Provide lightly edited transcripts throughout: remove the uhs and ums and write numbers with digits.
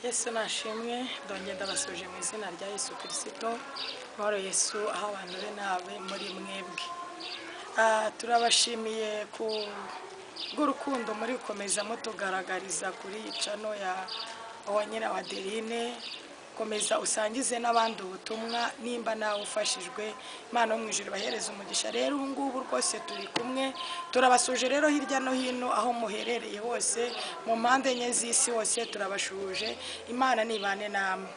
Yesu nashimwe. Ndongera ndabasuje mu izina rya Yesu Kirisito. Amahoro Yesu aho abantu be nabe muri mwebwe. Turabashimiye ku bw'urukundo muri gukomeza mutugaragariza kuri channel ya Uwanyira wa Adeline. Komeza usangize n'abandi ubutumwa nimba nawe ufashijwe. Imana yo mu ijuru ibahereze umugisha. Rero ubu ngubu rwose turi kumwe, turabasuje rero hirya no hino aho muherereye hose mu mpande enye z'isi hose turabashuje. Imana nibane namwe.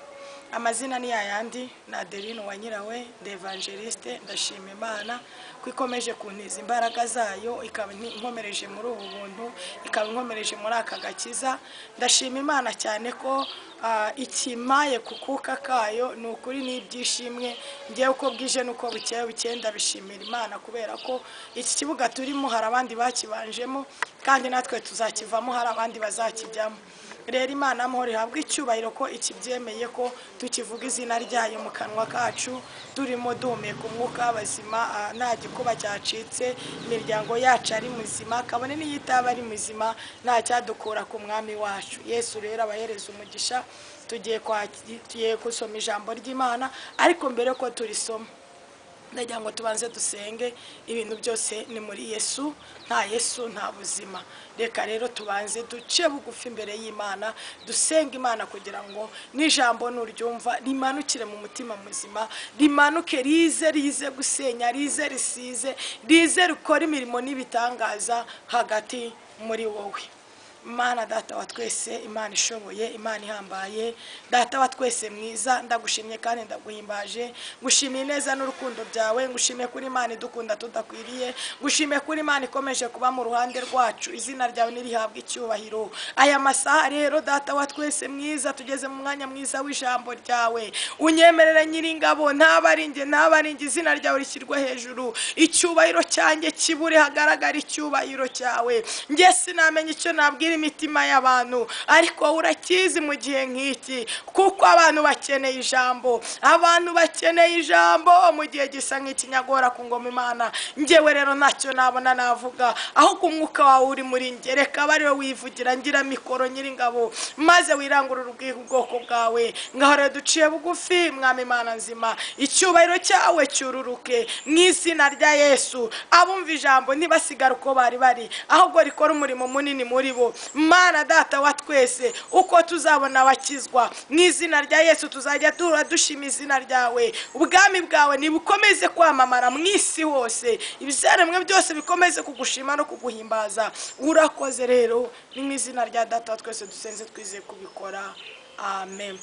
Amazina ni yayandi, ni Adeline Uwanyirawe, ndi evangeliste. Ndashima Imana ko ikomeje kuntiza imbaraga zayo, ikaba inkomereje muri ubu buntu, ikaba inkomereje muri aka gakiza. Ndashima Imana cyane ko ikimaye ku kuka kayo. Ni ukuri n'ibyishimwe ngewe uko bwije n'uko bukeye bukeye ndabishimira Imana, kubera ko iki kibuga turimo hari abandi bakibanjemo, kandi natwe tuzakivamo hari abandi bazakijyamo. Rero Imana amahoro ihabwe icyubahiro ko ikibyemeye ko tukivuga izina ryayo mu kanwa kacu, turimo duhumeka umwuka w'abazima, nta gikuba cyacitse, imiryango yacu ari muzima, kabone n'iyo itaba ari muzima nta cyadukura ku mwami wacu Yesu. Rero abahereza umugisha. Tugiye gusoma ijambo ry'Imana, ariko mbere ko turisoma ndagira ngo tubanze dusenge. Ibintu byose ni muri Yesu, nta Yesu nta buzima. Reka rero tubanze duce bugufi imbere y'Imana, dusenge Imana kugira ngo n'ijambo nuryumva rimanukire mu mutima muzima, rimanuke rize rize gusenya, rize risize, rize rikora imirimo n'ibitangaza hagati muri wowe. Imana Data wa twese, Imana ishoboye, Imana ihambaye, Data wa twese mwiza, ndagushimye kandi ndaguhimbaje. Ngushimiye neza n'urukundo byawe, ngushimiye kuri Imana idukunda tudakwiriye, ngushimiye kuri Imana ikomeje kuba mu ruhande rwacu. Izina ryawe nirihabwe icyubahiro. Aya masaha rero, Data wa twese mwiza, tugeze mu mwanya mwiza w'ijambo ryawe. Unyemerere Nyiringabo, ntaba ari njye, ntaba ari njye, izina ryawe rishyirwe hejuru, icyubahiro cyanjye kibure, hagaragara icyubahiro cyawe. Njye sinamenya icyo nabwira imitima y'abantu, ariko wowe urakizi mu gihe nk'iki, kuko abantu bakeneye ijambo, abantu bakeneye ijambo mu gihe gisa nk'ikinyagora ku ngoma. Imana, njyewe rero ntacyo nabona navuga, ahubwo umwuka wawe uri muri njye reka abe ariwe wivugira. Ngira mikoro Nyiringabo, maze wirangurure ubwoko bwawe. Ngaho rero duciye bugufi, Mwami Imana nzima, icyubahiro cyawe cyururuke mu izina rya Yesu. Abumva ijambo ntibasigare uko bari bari, ahubwo rikora umurimo munini muri bo. Mana Data wa twese, uko tuzabona abakizwa mu izina rya Yesu, tuzajya duhora dushima izina ryawe. Ubwami bwawe nibukomeze kwamamara mu isi hose, ibyaremwe byose bikomeze kugushima no kuguhimbaza. Urakoze rero, ni mu izina rya Data wa twese dusenze twizeye kubikora, amen.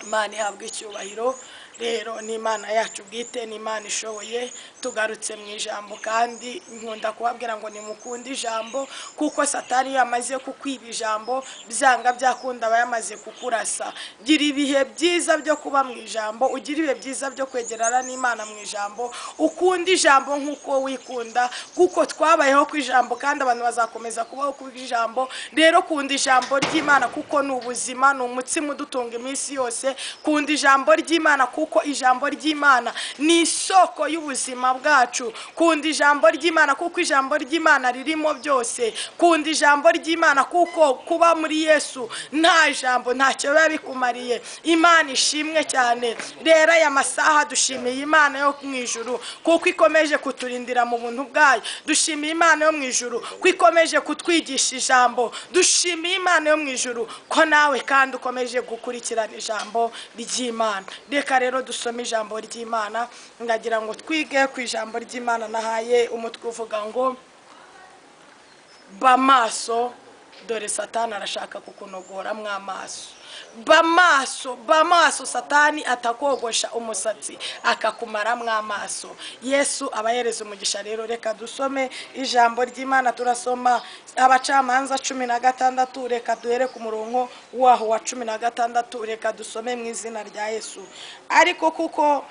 Imana ihabwa icyubahiro. Rero ni Imana yacu bwite, ni Imana ishoboye. Tugarutse mu ijambo, kandi nkunda kubabwira ngo nimukunde ijambo, kuko Satani iyo yamaze kukwiba ijambo, byanga byakunda aba yamaze kukurasa. Gira ibihe byiza byo kuba mu ijambo, ugire ibihe byiza byo kwegerana n'Imana mu ijambo, ukunde ijambo nk'uko wikunda, kuko twabayeho ku ijambo kandi abantu bazakomeza kubaho ku ijambo. Rero kunda ijambo ry'Imana kuko ni ubuzima, ni umutsima udutunga iminsi yose. Kunda ijambo ry'Imana kuko ijambo ry'Imana ni isoko y'ubuzima bwacu. Kunda ijambo ry'Imana kuko ijambo ry'Imana ririmo byose. Kunda ijambo ry'Imana kuko kuba muri Yesu nta jambo ntacyo biba bikumariye. Imana ishimwe cyane. Rero aya masaha dushimiye Imana yo mu ijuru kuko ikomeje kuturindira mu buntu bwayo. Dushimiye Imana yo mu ijuru ko ikomeje kutwigisha ijambo. Dushimiye Imana yo mu ijuru ko nawe kandi ukomeje gukurikirana ijambo ry'Imana. Reka rero dusome ijambo ry'Imana. Ndagira ngo twige ku ijambo ry'Imana nahaye umutwe uvuga ngo "Ba maso, dore Satani arashaka kukunogoramo amaso." Ba maso, ba maso, Satani atakogosha umusatsi akakumaramo amaso. Yesu abahereza umugisha. Rero reka dusome ijambo ry'Imana. Turasoma Abacamanza 16, reka duhere ku murongo waho wa 16. Reka dusome mu izina rya Yesu. Ariko kuko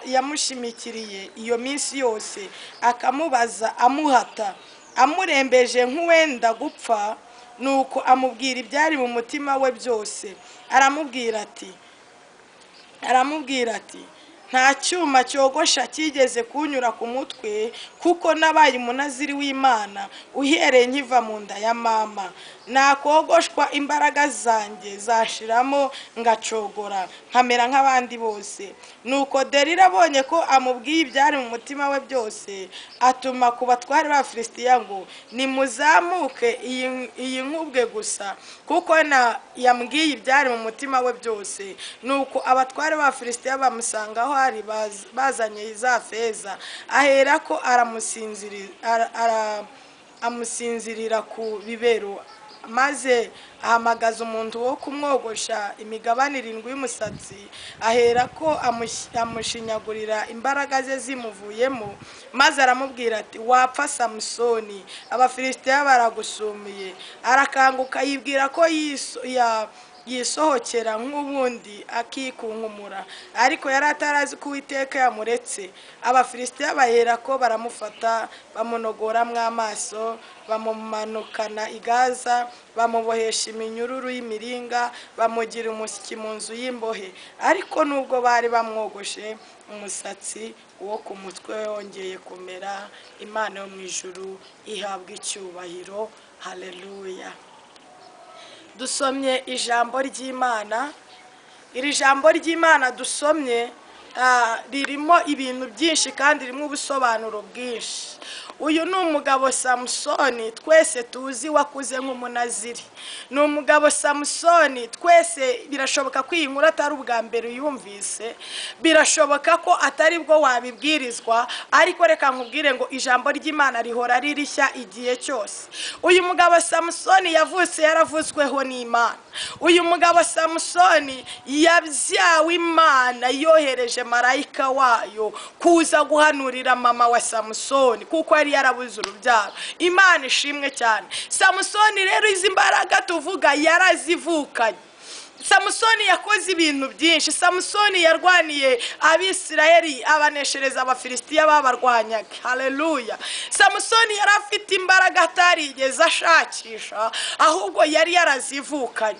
yamushimikiriye iyo minsi yose, akamubaza amuhata, amurembeje nk'uwenda gupfa, nuko amubwira ibyari mu mutima we byose. Aramubwira ati: Nta cyuma cyogosha cyigeze kunyura ku mutwe, kuko nabaye Umunaziri w'Imana uhereye nkiva mu nda ya mama. Nakogoshwa, imbaraga zanjye zashiramo, ngacogora nkamera nk'abandi bose." Nuko Delila abonye ko amubwiye ibyari mu mutima we byose, atuma ku batware b'Abafilisitiya ngo: "Nimuzamuke iyi nkubwe gusa, kuko na yambwiye ibyari mu mutima we byose." Nuko abatware b'Abafilisitiya bamusanga aho ari bazanye za feza, ahera ko amusinzirira ku bibero, maze ahamagaza umuntu wo kumwogosha imigabane irindwi y'umusatsi, ahera ko amushinyagurira, imbaraga ze zimuvuyemo. Maze aramubwira ati: "Wapfa Samusoni, Abafilisitiya baragusumiye." Arakanguka, yibwira ko yisohokera nk'ubundi akikunkumura, ariko yari atarazi ko Uwiteka yamuretse. Abafilisitiya bahera ko baramufata, bamunogoramo amaso, bamumanukana i Gaza, bamubohesha iminyururu y'imiringa, bamugira umusyi mu nzu y'imbohe. Ariko nubwo bari bamwogoshe umusatsi wo ku mutwe, wongeye kumera. Imana yo mu ijuru ihabwa icyubahiro. Haleluya! Dusomye ijambo ry'Imana. Iri jambo ry'Imana dusomye ririmo ibintu byinshi kandi ririmo ubusobanuro bwinshi. Uyu ni umugabo Samusoni twese tuzi, wakuze nk'Umunaziri. Ni umugabo Samusoni twese, birashoboka ko iyi nkuru atari ubwa mbere uyumvise, birashoboka ko atari bwo wabibwirizwa, ariko reka nkubwire ngo ijambo ry'Imana rihora ririshya igihe cyose. Uyu mugabo Samusoni yavutse yaravuzweho n'Imana. Uyu mugabo Samusoni yabyawe Imana yohereje marayika wayo kuza guhanurira mama wa Samusoni, kuko yari yarabuze urubyaro. Imana ishimwe cyane. Samusoni rero, izi mbaraga tuvuga yarazivukanye. Samusoni yakoze ibintu byinshi. Samusoni yarwaniye Abisirayeli, abaneshereza Abafilisitiya babarwanyaga. Haleluya! Samusoni yari afite imbaraga atarigeze ashakisha, ahubwo yari yarazivukanye.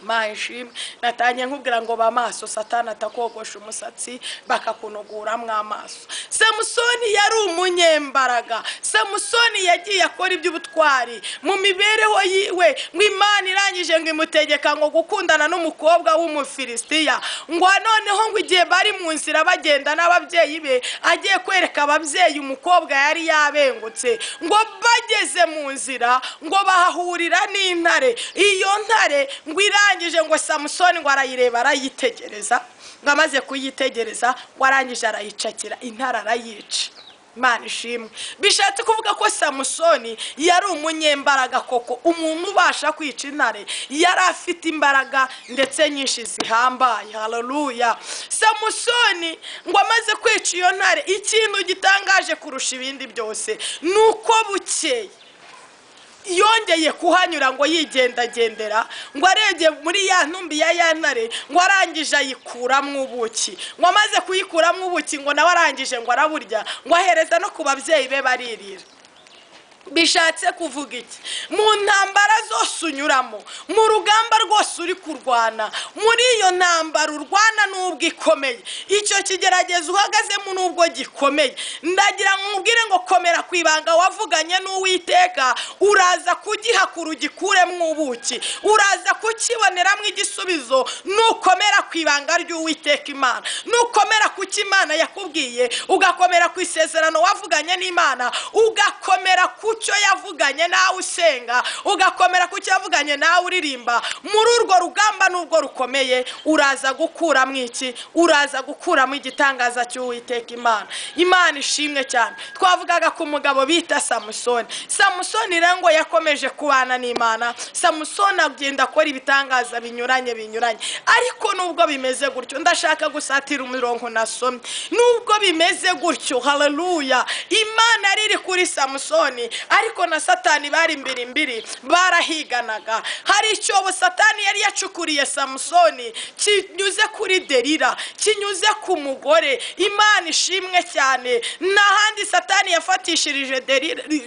Imana ishimwe. Natangiye nkubwira ngo ba maso, Satani atakogosha umusatsi bakakunoguramo amaso. Samusoni yari umunyembaraga. Samusoni yagiye akora iby'ubutwari mu mibereho yiwe. Ngo Imana irangije ngo imutegeka ngo gukundana n'umukobwa w'Umufilisitiya, ngo noneho ngo igihe bari mu nzira bagenda n'ababyeyi be, agiye kwereka ababyeyi umukobwa yari yabengutse, ngo bageze mu nzira ngo bahahurira n'intare. Iyo ntare ngo irangije ngo Samusoni ngo arayireba, arayitegereza, ngo amaze kuyitegereza ngo arangije arayicakira, intare arayica. Imana ishimwe. Bishatse kuvuga ko Samusoni yari umunyembaraga koko. Umuntu ubasha kwica intare yari afite imbaraga ndetse nyinshi zihambaye. Haleluya! Samusoni ngo amaze kwica iyo ntare, ikintu gitangaje kurusha ibindi byose ni uko bukeye yongeye kuhanyura ngo yigendagendera, ngo arebye muri ya ntumbi ya ya ntare, ngo arangije ayikuramo ubuki. Ngo amaze kuyikuramo ubuki, ngo nawe arangije ngo araburya, ngo ahereza no ku babyeyi be, baririra. Bishatse kuvuga iki? Mu ntambara zose unyuramo, mu rugamba rwose uri kurwana, muri iyo ntambara urwana n'ubwo ikomeye, icyo kigeragezo uhagazemo n'ubwo gikomeye, ndagira ngo nkubwire ngo komera ku ibanga wavuganye n'Uwiteka. Uraza kugihakura ugikuremo ubuki, uraza kukiboneramo igisubizo nukomera ku ibanga ry'Uwiteka Imana, nukomera ku cyo Imana yakubwiye, ugakomera ku isezerano wavuganye n'Imana, ugakomera ku cyo yavuganye nawe usenga, ugakomera ku cyo yavuganye nawe uririmba. Muri urwo rugamba nubwo rukomeye, uraza gukuramo iki? Uraza gukuramo igitangaza cy'Uwiteka Imana. Imana ishimwe cyane. Twavugaga ku mugabo bita Samusoni. Samusoni rero ngo yakomeje kubana n'Imana. Samusoni agenda akora ibitangaza binyuranye binyuranye. Ariko nubwo bimeze gutyo, ndashaka gusatira umurongo nasomye. Nubwo bimeze gutyo, haleluya, Imana yari iri kuri Samusoni, ariko na Satani bari imbiri imbiri, barahiganaga. Hari icyobo Satani yari yacukuriye Samusoni kinyuze kuri Derira, kinyuze ku mugore. Imana ishimwe cyane. Nta handi Satani yafatishirije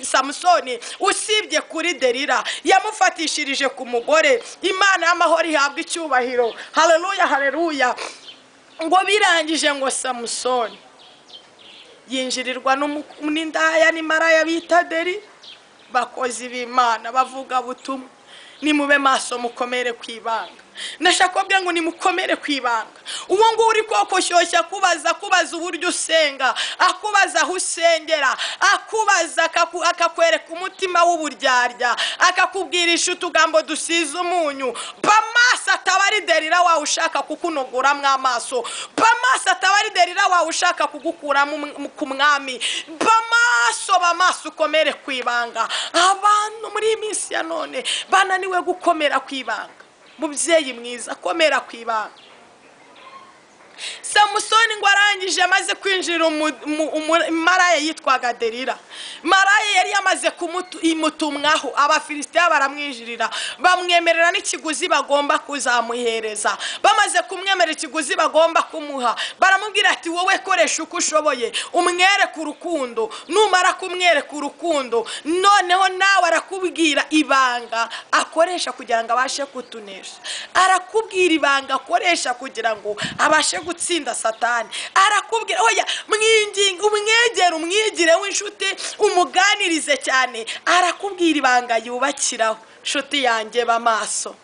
Samusoni usibye kuri Derira, yamufatishirije ku mugore. Imana y'amahoro ihabwa icyubahiro. Haleluya, haleluya! Ngo birangije, ngo Samusoni yinjirirwa n'indaya n'imaraya bita Deri. Bakozi b'Imana, bavuga butumwa, nimube maso, mukomere ku ibanga. Ndashaka kubabwira ngo nimukomere ku ibanga. Uwo nguwo uri kokoshyushya, akubaza uburyo usenga, akubaza aho usengera, akubaza akakwereka umutima w'uburyarya, akakubwirisha utugambo dusize umunyu. Bamaso ataba ari Derira wawe ushaka kukunogoramo amaso. Bamaso ataba ari Derira wawe ushaka kugukuramo ku mwami. Bamaso, bamaso, ukomere ku ibanga. Abantu muri iyi minsi ya none bananiwe gukomera ku ibanga. Mubyeyi mwiza, komera ku ibanga. Samusoni ngo arangije, amaze kwinjira maraya yitwaga Derira, maraya yari yamaze kumutumwaho, Abafilisitiya baramwinjirira, bamwemerera n'ikiguzi bagomba kuzamuhereza. Bamaze kumwemerera ikiguzi bagomba kumuha, baramubwira ati: "Wowe koresha uko ushoboye, umwereke urukundo. Numara kumwereka urukundo, noneho nawe arakubwira ibanga akoresha kugira ngo abashe kutunesha. Arakubwira ibanga akoresha kugira ngo abashe gutsinda Satani. Arakubwira." Oya, mwinginge, umwegere, umwigire w'inshuti, umuganirize cyane, arakubwira ibanga yubakiraho. Nshuti yanjye, bamaso,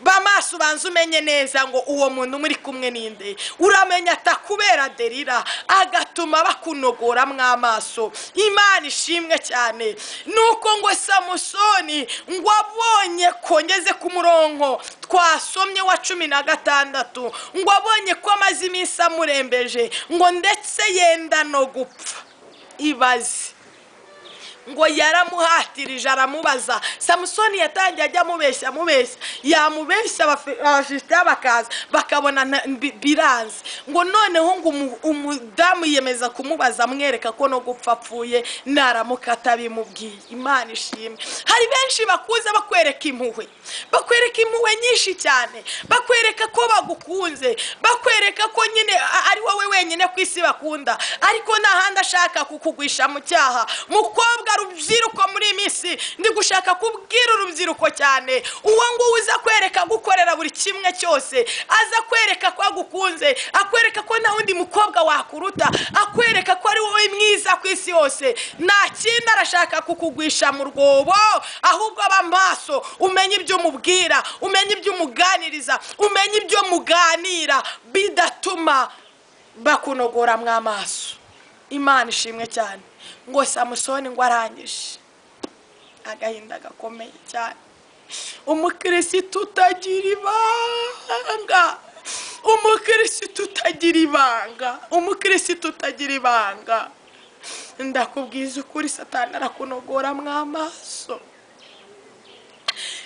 bamaso, ubanza umenye neza ngo uwo muntu muri kumwe ninde. Uramenya atakubera Derira agatuma bakunogoramo amaso. Imana ishimwe cyane. Nuko ngo Samusoni ngo abonye ko ngeze ku murongo twasomye wa 16, ngo abonye ko amaze iminsi amurembeje, ngo ndetse yenda no gupfa, ibaze, ngo yaramuhatirije, aramubaza. Samusoni yatangiye ajya amubeshya, amubeshya, yamubeshya, Abafilisitiya bakaza bakabona biranze. Ngo noneho ngo umudamu yiyemeza kumubaza, amwereka ko no gupfa apfuye naramuka atabimubwiye. Imana ishimwe. Hari benshi bakuze bakwereka impuhwe, bakwereka impuhwe nyinshi cyane, bakwereka ko bagukunze, bakwereka ko nyine ari wowe wenyine ku isi bakunda, ariko nta handi ashaka kukugwisha mu cyaha. Mukobwa, rubyiruko, muri iyi minsi ndi gushaka kubwira urubyiruko cyane. Uwo nguwo uza kwereka gukorera buri kimwe cyose, aza kwereka ko agukunze, akwereka ko nta wundi mukobwa wakuruta, akwereka ko ari wowe mwiza ku isi yose, nta kindi arashaka kukugwisha mu rwobo. Ahubwo aba maso, umenye ibyo umubwira, umenye ibyo umuganiriza, umenye ibyo muganira bidatuma bakunogoramo amaso. Imana ishimwe cyane. Ngo Samusoni ngo arangije, agahinda gakomeye cyane. Umukirisitu utagira ibanga, umukirisitu utagira ibanga, umukirisitu utagira ibanga, ndakubwiza ukuri, Satani arakunogoramo amaso.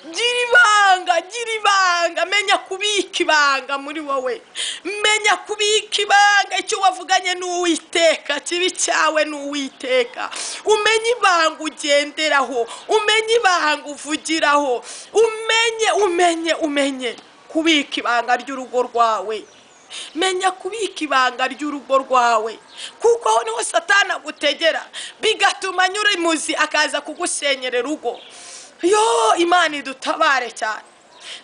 Gira ibanga, gira ibanga, menya kubika ibanga muri wowe, menya kubika ibanga. Icyo wavuganye n'Uwiteka kibi cyawe n'Uwiteka. Umenye ibanga ugenderaho, umenye ibanga uvugiraho, umenye, umenye, umenye kubika ibanga ry'urugo rwawe. Menya kubika ibanga ry'urugo rwawe, kuko aho niho Satani agutegera, bigatuma anyura imuzi akaza kugusenyera urugo. Yo, Imana idutabare cyane.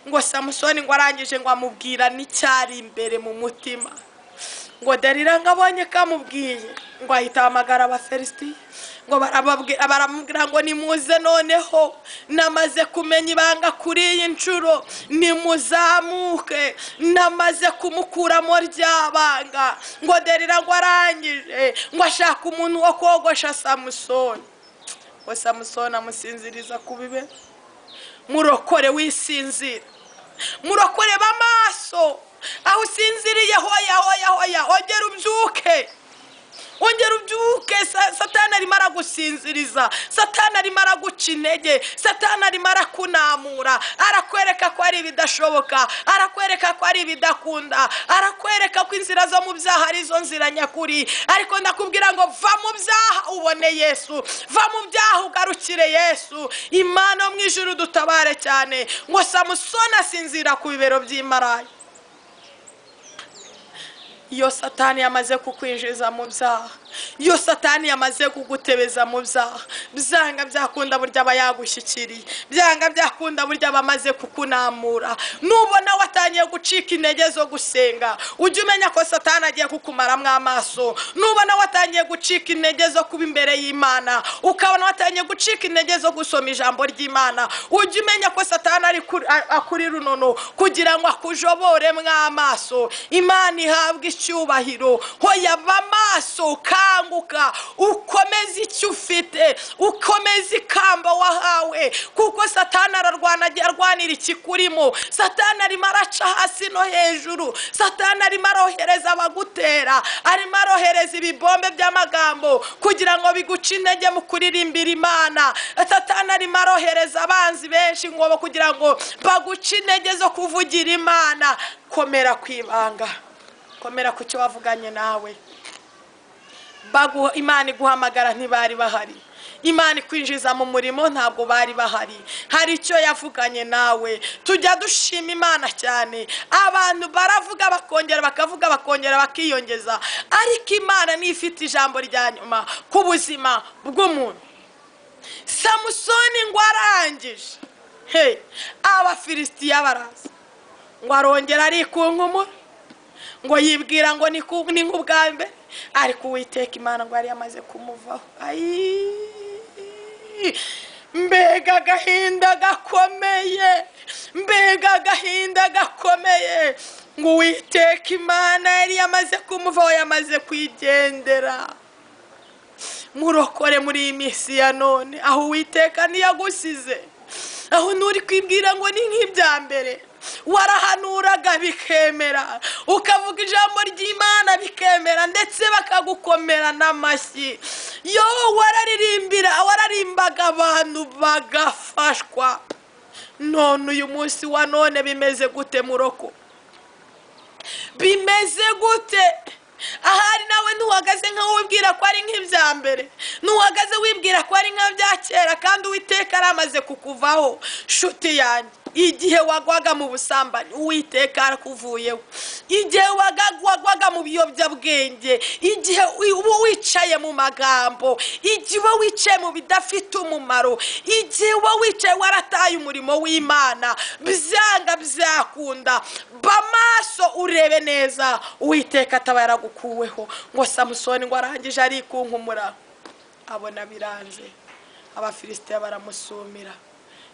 Ngo Samusoni ngo arangije, ngo amubwira n'icyari imbere mu mutima. Ngo Derira ngo abonye kamubwiye, ngo ahita ahamagara Abafilisitiya, ngo barababwira, baramubwira ngo: "Nimuze, noneho namaze kumenya ibanga kuri iyi nshuro, nimuzamuke, namaze kumukuramo rya banga." Ngo Derira ngo arangije, ngo ashaka umuntu wo kogosha Samusoni, ngo Samusoni amusinziriza ku bibe. Murokore, wisinzira. Murokore, b'amaso, aho usinziriye, hoya, hoya, hoya, ongera ubyuke, ongera ubyuke. Satani arimo aragusinziriza, Satani arimo araguca intege, Satani arimo arakunamura, arakwereka ko ari ibidashoboka, arakwereka ko ari ibidakunda, arakwereka ko inzira zo mu byaha ari zo nzira nyakuri. Ariko ndakubwira ngo va mu byaha ubone Yesu, va mu byaha ugarukire Yesu. Imana yo mu ijuru dutabare cyane. Ngo Samusoni asinzira ku bibero by'imaraya. Iyo Satani yamaze kukwinjiza mu byaha Iyo Satani yamaze kugutebeza mu byaha, byanga byakunda burya aba yagushyikiriye, byanga byakunda burya aba amaze kukunamura. Nubona watangiye gucika intege zo gusenga, ujye umenya ko Satani agiye kukumaramo amaso. Nubona watangiye gucika intege zo kuba imbere y'Imana, ukabona watangiye gucika intege zo gusoma ijambo ry'Imana, ujye umenya ko Satani ari akuri runono kugira ngo akujoboremo amaso. Imana ihabwe icyubahiro. Hoya, ba amaso, kanguka, ukomeze icyo ufite, ukomeze ikamba wahawe, kuko Satani ararwana, arwanira ikikurimo. Satani arimo araca hasi no hejuru. Satani arimo arohereza abagutera, arimo arohereza ibibombe by'amagambo kugira ngo biguce intege mu kuririmbira Imana. Satani arimo arohereza abanzi benshi ngo kugira ngo baguce intege zo kuvugira Imana. Komera ku ibanga, komera ku cyo wavuganye nawe. Imana iguhamagara ntibari bahari, Imana ikwinjiza mu murimo ntabwo bari bahari. Hari icyo yavuganye nawe. Tujya dushima Imana cyane. Abantu baravuga, bakongera bakavuga, bakongera bakiyongeza, ariko Imana niyo ifite ijambo rya nyuma ku buzima bw'umuntu. Samusoni ngo arangije, he, Abafilisitiya baraza, ngo arongera arikunkumura, ngo yibwira ngo ni nk'ubwa mbere, ariko Uwiteka Imana ngo yari yamaze kumuvaho. Ayi, mbega agahinda gakomeye, mbega agahinda gakomeye! Ngo Uwiteka Imana yari yamaze kumuvaho, yamaze kwigendera. Murokore, muri iyi minsi ya none, aho Uwiteka ntiyagusize, aho nturi kwibwira ngo ni nk'ibya mbere? Warahanuraga bikemera, ukavuga ijambo ry'Imana bikemera, ndetse bakagukomera n'amashyi. Yo, wararirimbira, wararimbaga abantu bagafashwa. None uyu munsi wa none bimeze gute, muroko? Bimeze gute? Ahari nawe ntuhagaze nkaho wibwira ko ari nk'ibya mbere, ntuhagaze wibwira ko ari nka bya kera, kandi Uwiteka aramaze kukuvaho. Shuti yanjye, igihe wagwaga mu busambanyi, Uwiteka arakuvuyeho. Igihe wagwaga mu biyobyabwenge, igihe uba wicaye mu magambo, igihe uba wicaye mu bidafite umumaro, igihe uba wicaye warataye umurimo w'Imana, byanga byakunda, ba maso urebe neza Uwiteka ataba yaragukuweho. Ngo Samusoni ngo arangije arikunkumura, abona biranze, Abafilisitiya baramusumira.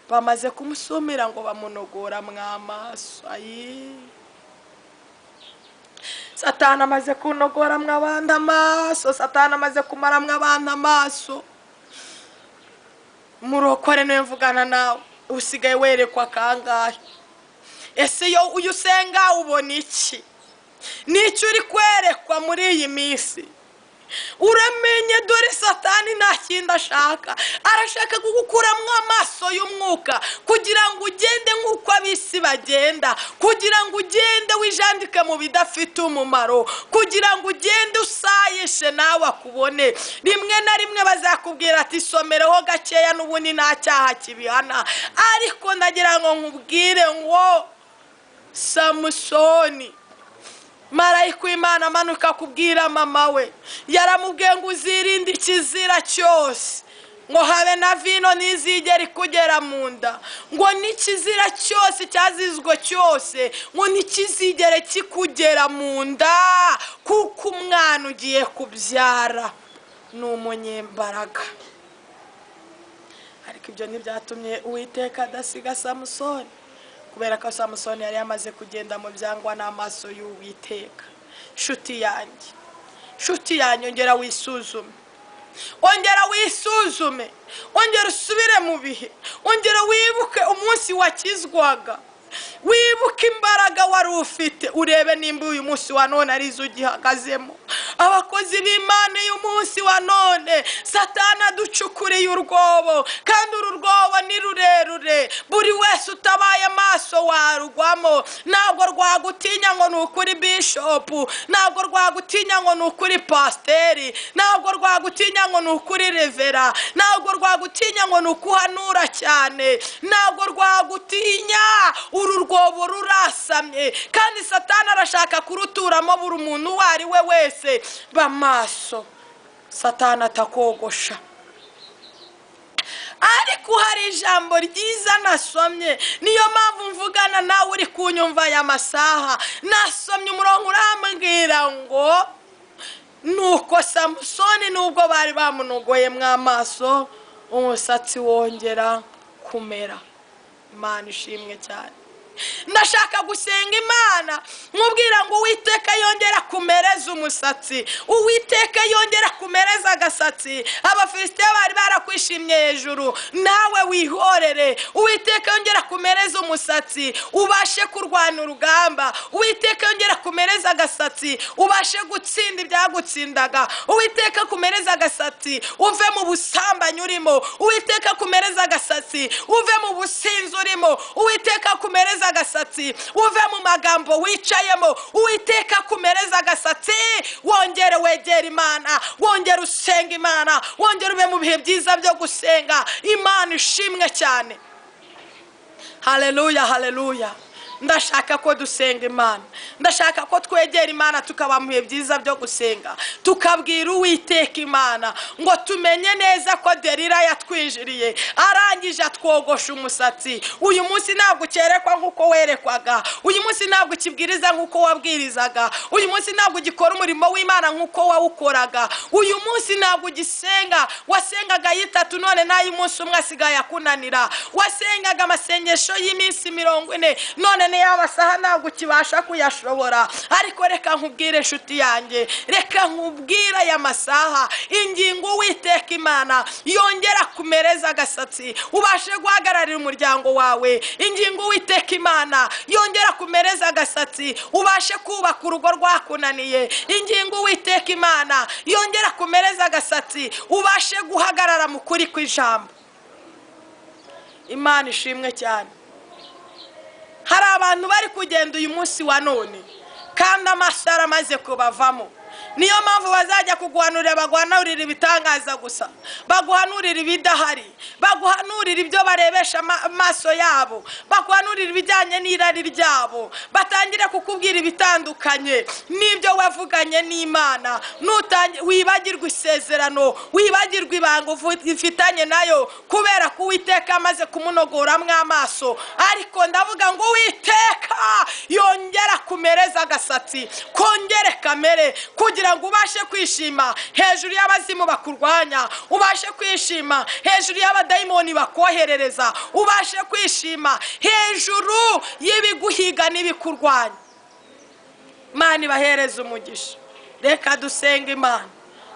Bamaze kumusumira, ngo bamunogora mw'amaso. Ayi, Satani amaze kunogoramwo abandi amaso, Satani amaze kumaramwo abantu amaso. Murokore, niwe mvugana nawe, usigaye werekwa kangahe? Ese iyo uyu usenga ubona iki? Nicyo uri kwerekwa muri iyi minsi? Uramenye, dore Satani nta kindi ashaka, arashaka kugukuramo amaso y'umwuka kugira ngo ugende nk'uko ab'isi bagenda, kugira ngo ugende wijandike mu bidafite umumaro, kugira ngo ugende usayishe nawe akubone. Rimwe na rimwe bazakubwira ati: "Somereho gakeya, n'ubundi nta cyaha kibihana." Ariko ndagira ngo nkubwire ngo Samusoni, marayika w'Imana amanuka kubwira mama we, yaramubwiye ngo: "Uzirinde ikizira cyose, ngo habe na vino ntizigere ikugera mu nda, ngo n'ikizira cyose cyazizwe cyose ngo ntikizigere kikugera mu nda, kuko umwana ugiye kubyara ni umunyembaraga." Ariko ibyo ntibyatumye Uwiteka adasiga Samusoni, kubera ko Samusoni yari yamaze kugenda mu byangwa n'amaso y'Uwiteka. Nshuti yanjye, nshuti yanjye, ongera wisuzume, ongera wisuzume, ongera usubire mu bihe, ongera wibuke umunsi wakizwaga, wibuke imbaraga wari ufite, urebe nimba uyu munsi wa none arizo ugihagazemo. Abakozi b'Imana, uyu munsi wa none Satana aducukuriye urwobo, kandi uru rwobo ni rurerure. Buri wese utabaye amaso warugwamo. Ntabwo rwagutinya ngo ni ukuri bishopu, ntabwo rwagutinya ngo ni ukuri pasiteri, ntabwo rwagutinya ngo ni ukuri revera, ntabwo rwagutinya ngo ni ukuhanura cyane, ntabwo rwagutinya. Uru rwobo rurasamye, kandi Satani arashaka kuruturamo buri muntu uwo ari we wese. Ba maso. Satani atakogosha. Ariko hari ijambo ryiza nasomye, niyo mpamvu mvugana nawe uri kunyumva aya masaha. Nasomye umurongo urambwira ngo: "Nuko Samusoni, nubwo bari bamunogoyemo amaso, umusatsi wongera kumera." Imana ishimwe cyane. Ndashaka gusenga Imana nkubwira ngo Uwiteka yongera kumereza umusatsi, Uwiteka yongera kumereza agasatsi. Abafilisitiya bari barakwishimye hejuru, nawe wihorere. Uwiteka yongera kumereza umusatsi, ubashe kurwana urugamba. Uwiteka yongera kumereza agasatsi, ubashe gutsinda ibyagutsindaga. Uwiteka kumereza agasatsi, uve mu busambanyi urimo. Uwiteka kumereza agasatsi, uve mu businzi urimo. Uwiteka kumereza agasatsi, uve mu magambo wicayemo. Uwiteka kumereza agasatsi, wongere wegere Imana, wongere usenga Imana, wongere ube mu bihe byiza byo gusenga. Imana ishimwe cyane. Haleluya, haleluya. Ndashaka ko dusenga Imana, ndashaka ko twegera Imana, tukaba mu bihe byiza byo gusenga, tukabwira Uwiteka Imana ngo tumenye neza ko Derira yatwinjiriye, arangije atwogosha umusatsi. Uyu munsi ntabwo ukerekwa nk'uko werekwaga, uyu munsi ntabwo ukibwiriza nk'uko wabwirizaga, uyu munsi ntabwo ugikora umurimo w'Imana nk'uko wawukoraga, uyu munsi ntabwo ugisenga. Wasengaga y'itatu, none n'ay'umunsi umwe asigaye akunanira. Wasengaga amasengesho y'iminsi 40, none niyo masaha ntabwo ukibasha kuyashobora. Ariko reka nkubwire, inshuti yanjye, reka nkubwire aya masaha ingingo: Uwiteka Imana yongera kumereza agasatsi, ubashe guhagararira umuryango wawe. Ingingo: Uwiteka Imana yongera kumereza agasatsi, ubashe kubaka urugo rwakunaniye. Ingingo: Uwiteka Imana yongera kumereza agasatsi, ubashe guhagarara mu kuri kw'ijambo. Imana ishimwe cyane. Hari abantu bari kugenda uyu munsi wa none kandi amaso amaze kubavamo. Niyo mpamvu bazajya kuguhanurira, baguhanurira ibitangaza gusa, baguhanurira ibidahari, baguhanurira ibyo barebesha amaso yabo, baguhanurira ibijyanye n'irari ryabo, batangire kukubwira ibitandukanye n'ibyo wavuganye n'Imana. Wibagirwe isezerano, wibagirwe ibanga ufitanye nayo, kubera ko Uwiteka amaze kumunogoramo amaso. Ariko ndavuga ngo Uwiteka yongera kumereza agasatsi, kongere kamere, kugira ngo ubashe kwishima hejuru y'abazimu bakurwanya, ubashe kwishima hejuru y'abadayimoni bakoherereza, ubashe kwishima hejuru y'ibiguhiga n'ibikurwanya. Imana ibahereze umugisha. Reka dusenga Imana,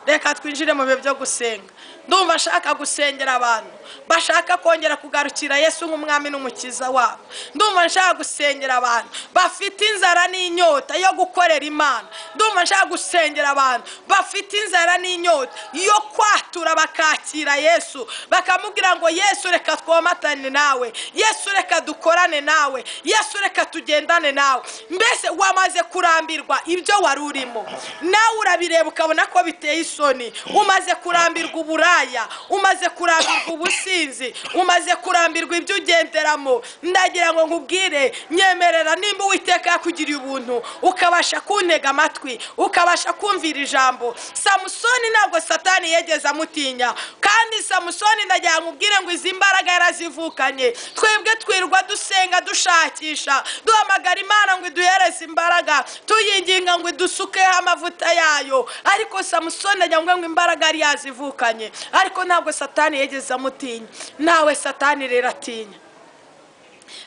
reka twinjire mu bihe byo gusenga. Ndumva ashaka gusengera abantu bashaka kongera kugarukira Yesu nk'umwami n'umukiza wabo. Ndumva nshaka gusengera abantu bafite inzara n'inyota yo gukorera Imana. Ndumva nshaka gusengera abantu bafite inzara n'inyota yo kwatura, bakakira Yesu, bakamubwira ngo: "Yesu, reka twomatane nawe. Yesu, reka dukorane nawe. Yesu, reka tugendane nawe." Mbese wamaze kurambirwa ibyo wari urimo? Nawe urabireba ukabona ko biteye isoni. Umaze kurambirwa uburaya, umaze kurambirwa ubusinzi, umaze kurambirwa ibyo ugenderamo. Ndagira ngo nkubwire, nyemerera, nimba Uwiteka yakugiriye ubuntu, ukabasha kuntega amatwi, ukabasha kumvira ijambo. Samusoni ntabwo Satani yegeze amutinya. Kandi Samusoni, ndagira ngo nkubwire ngo izi mbaraga yarazivukanye. Twebwe twirwa dusenga, dushakisha, duhamagara Imana ngo iduhereze imbaraga, tuyinginga ngo idusukeho amavuta yayo. Ariko Samusoni, ndagira ngo imbaraga yari yazivukanye, ariko ntabwo Satani yegeze amutinya. Nawe Satani rero atinya.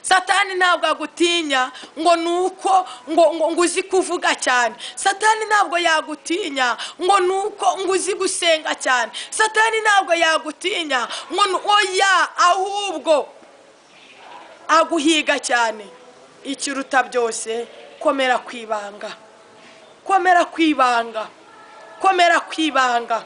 Satani ntabwo agutinya ngo ni uko ngo uzi kuvuga cyane. Satani ntabwo yagutinya ngo ni uko ngo uzi gusenga cyane. Satani ntabwo yagutinya ngo ni oya, ahubwo aguhiga cyane. Ikiruta byose, komera ku ibanga, komera ku ibanga, komera ku ibanga.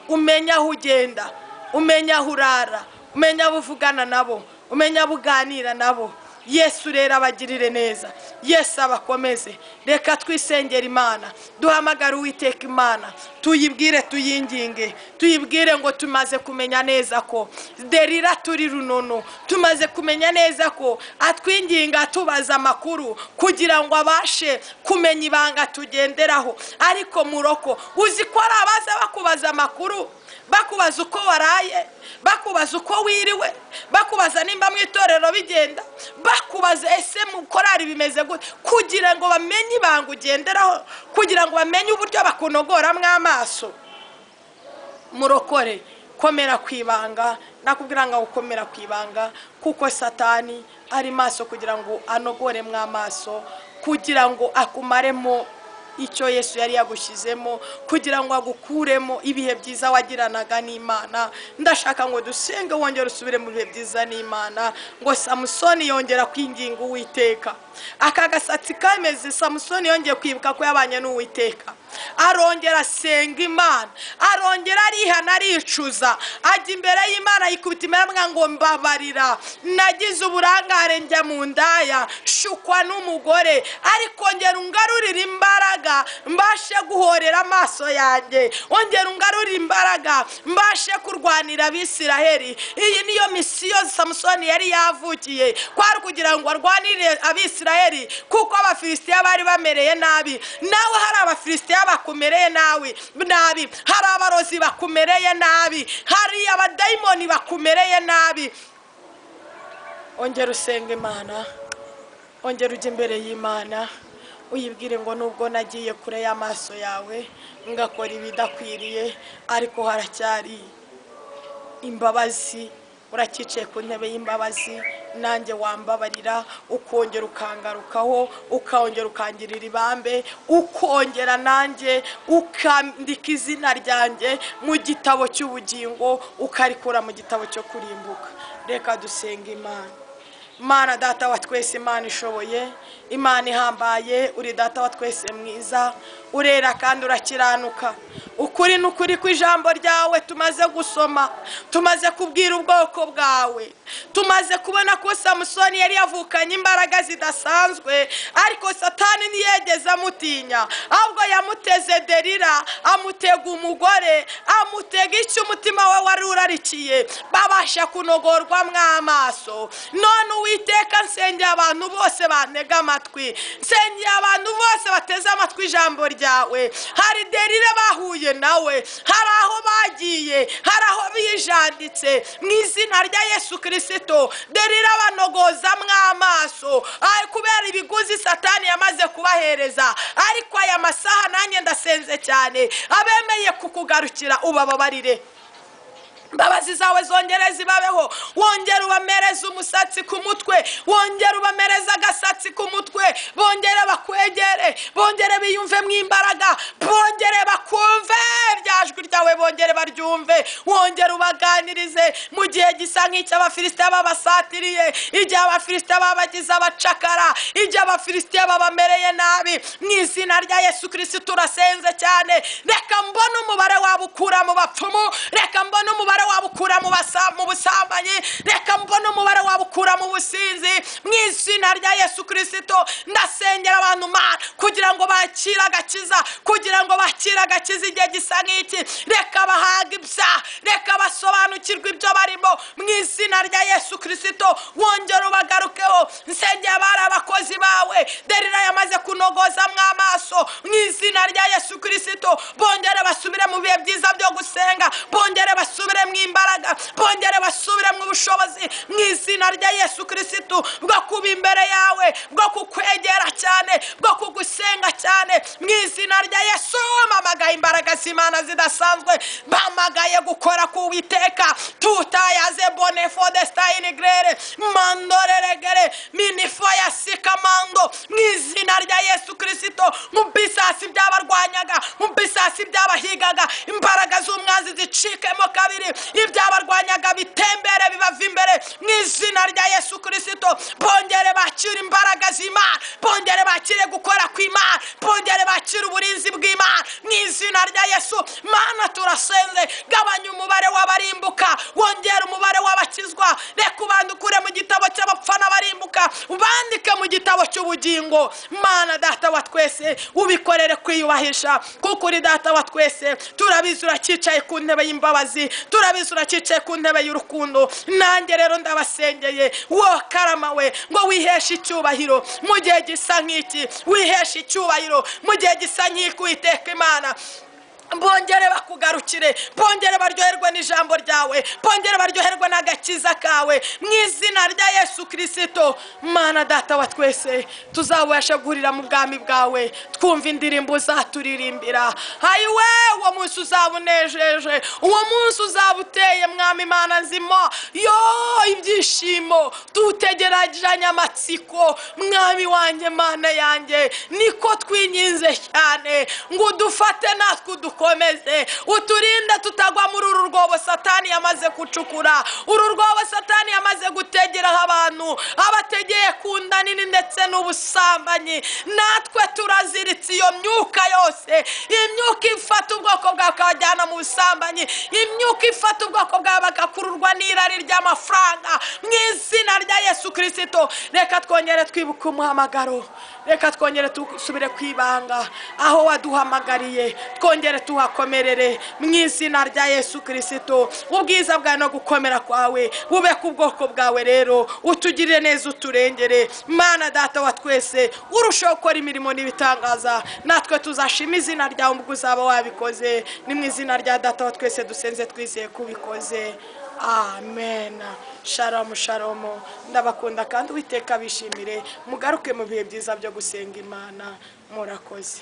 Umenye aho ugenda, umenye aho urara, umenye abo uvugana nabo, umenye abo uganira nabo. Yesu rero abagirire neza, Yesu abakomeze. Reka twisengere Imana, duhamagare Uwiteka Imana, tuyibwire, tuyinginge, tuyibwire ngo tumaze kumenya neza ko Derira turi runono, tumaze kumenya neza ko atwinginga atubaza amakuru kugira ngo abashe kumenya ibanga tugenderaho. Ariko muroko, uzi ko ari abaza bakubaza amakuru, bakubaza uko waraye, bakubaza uko wiriwe, bakubaza nimba mu itorero bigenda, bakubaza ese mu korari bimeze gute, kugira ngo bamenye ibanga ugenderaho, kugira ngo bamenye uburyo bakunogoramo amaso. Murokore, komera ku ibanga. Nakubwira ngo gukomera ku ibanga, kuko Satani ari maso kugira ngo anogoremo amaso, kugira ngo akumaremo icyo Yesu yari yagushyizemo, kugira ngo agukuremo ibihe byiza wagiranaga n'Imana. Ndashaka ngo dusenge, wongere usubire mu bihe byiza n'Imana. Ngo Samusoni yongera kwinginga Uwiteka. Aka gasatsi kameze, Samusoni yongeye kwibuka ko yabanye n'Uwiteka, arongera asenga Imana, arongera arihana, aricuza, ajya imbere y'Imana, yikubita imbere, avuga ngo: "Mbabarira, nagize uburangare, njya mu ndaya, shukwa n'umugore, ariko ngera ungarurire imbaraga mbashe guhorera amaso yanjye, ongera ungarurire imbaraga mbashe kurwanira Abisiraheli." Iyi niyo mission Samusoni yari yavukiye, kwari kugira ngo arwanire Abisiraheli, kuko Abafilisitiya bari bamereye nabi. Nawe hari Abafilisitiya bakumereye nabi nabi, hari abarozi bakumereye nabi, hari abadayimoni bakumereye nabi. Ongera usenga Imana, ongera ujya imbere y'Imana, uyibwire ngo: "Nubwo nagiye kure y'amaso yawe, ngakora ibidakwiriye, ariko haracyari imbabazi, uracyicaye ku ntebe y'imbabazi. Nanjye wambabarira, ukongera ukangarukaho, ukongera ukangirira ibambe, ukongera nanjye ukandika izina ryanjye mu gitabo cy'ubugingo, ukarikura mu gitabo cyo kurimbuka." Reka dusenga Imana. Mana Data wa twese, Imana ishoboye, Imana ihambaye, uri Data wa twese mwiza, urera kandi urakiranuka. Ukuri ni ukuri kw'ijambo ryawe tumaze gusoma, tumaze kubwira ubwoko bwawe, tumaze kubona ko Samusoni yari yavukanye imbaraga zidasanzwe, ariko Satani ntiyegeze amutinya, ahubwo yamuteze Derira, amutega umugore, amutega icyo umutima we wari urarikiye, babasha kunogorwamo amaso. None Uwiteka, nsengeye abantu bose bantega amatwi, nsengeye abantu bose bateze amatwi ijambo ryawe. Hari Derira bahuye nawe, hari aho bagiye, hari aho bijanditse. Mu izina rya Yesu Kirisito, Derira banogozamwo amaso kubera ibiguzi Satani yamaze kubahereza. Ariko aya masaha nanjye ndasenze cyane, abemeye kukugarukira ubababarire, imbabazi zawe zongere zibabeho, wongere ubamereze umusatsi ku mutwe, wongere ubamereze agasatsi ku mutwe, bongere bakwegere, bongere biyumvemo imbaraga, bongere bakumve rya jwi ryawe, bongere baryumve. Wongere ubaganirize mu gihe gisa nk'icy'Abafilisitiya babasatiriye, igihe Abafilisitiya babagize abacakara, igihe Abafilisitiya babamereye nabi. Mu izina rya Yesu Kirisito turasenze cyane. Reka mbone umubare wabo ukura mu bapfumu, reka mbone umubare wabo ukura mu busambanyi, reka mbone umubare wabo ukura mu businzi. Mu izina rya Yesu Kirisito ndasengera abantu, Mana, kugira ngo bakire agakiza, kugira ngo bakire agakiza igihe gisa nk'iki. Reka bahaga ibyaha, reka basobanukirwe ibyo barimo. Mu izina rya Yesu Kirisito wongere ubagarukeho. Nsengera abari abakozi bawe Derira yamaze kunogozamo amaso. Mu izina rya Yesu Kirisito bongere basubire mu bihe byiza byo gusenga, bongere basubire mu imbaraga, bongere basubire mu bushobozi, mu izina rya Yesu Kirisito, bwo kuba imbere yawe, bwo kukwegera cyane, bwo kugusenga cyane. Mu izina rya Yesu mpamagaye imbaraga z'Imana zidasanzwe, mpamagaye gukora k'Uwiteka. Tutayaze bonefo destayini grere mandoreregere minifoya sikamando. Mu izina rya Yesu Kirisito, mpamagaye imbaraga z'Imana zidasanzwe. izina rya Yesu Kristo. Mu bisasi byabarwanyaga, mu bisasi byabahigaga, imbaraga z'umwanzi zicikemo kabiri, ibyabarwanyaga bitembere bibava imbere mu izina rya Yesu Kristo. Bongere bakire imbaraga z'Imana, bongere bakire gukora kw'Imana, bongere bakire uburinzi bw'Imana mu izina rya Yesu. Mana turasenze, gabanya umubare w'abarimbuka, wongere umubare w'abakizwa. Reka ubandukure mu gitabo cy'abapfa n'abarimbuka, ubandike mu gitabo cy'ubugingo. Mana Data wa twese, ubikorere kwiyubahisha, kuko uri Data wa twese. Turabizi uracyicaye ku ntebe y'imbabazi, turabizi uracyicaye ku ntebe y'urukundo. Nanjye rero ndabasengeye, wo karama we, ngo wiheshe icyubahiro mu gihe gisa nk'iki, wiheshe icyubahiro mu gihe gisa nk'iki. Uwiteka Imana, bongere bakugarukire, bongere baryoherwe n'ijambo ryawe, bongere baryoherwe n'agakiza kawe mu izina rya Yesu Kristo. Mana Data wa twese, tuzabasha guhurira mu bwami bwawe, twumva indirimbo uzaturirimbira. Hayiwe, uwo munsi uzaba unejeje, uwo munsi uzaba uteye, Mwami Imana nzima, yo ibyishimo tuwutegerejanye amatsiko. Mwami wanjye, Mana yanjye, niko twinginze cyane ngo udufate natwe udukomeze, uturinde tutagwa muri uru rwobo Satani yamaze gucukura, uru rwobo Satani yamaze gutegeraho abantu, abategeye ku nda nini ndetse n'ubusambanyi. Natwe turaziritse iyo myuka yose, imyuka ifata ubwoko bwawe ikabajyana mu busambanyi, imyuka ifata ubwoko bwawe bagakururwa n'irari ry'amafaranga mu izina rya Yesu Kristo. Reka twongere twibuke umuhamagaro, reka twongere dusubire ku ibanga aho waduhamagariye, twongere tuhakomerere mu izina rya Yesu Kristo. Ubwiza bwawe no gukomera kwawe bube ku bwoko bwawe. Rero utugirire neza, uturengere. Mana Data wa twese, urushaho gukora imirimo n'ibitangaza, natwe tuzashima izina ryawe ubwo uzaba wabikoze. Ni mu izina rya Data wa twese dusenze twizeye kubikoze, amen. Shalomu shalomu, ndabakunda kandi Uwiteka bishimire. Mugaruke mu bihe byiza byo gusenga Imana. Murakoze.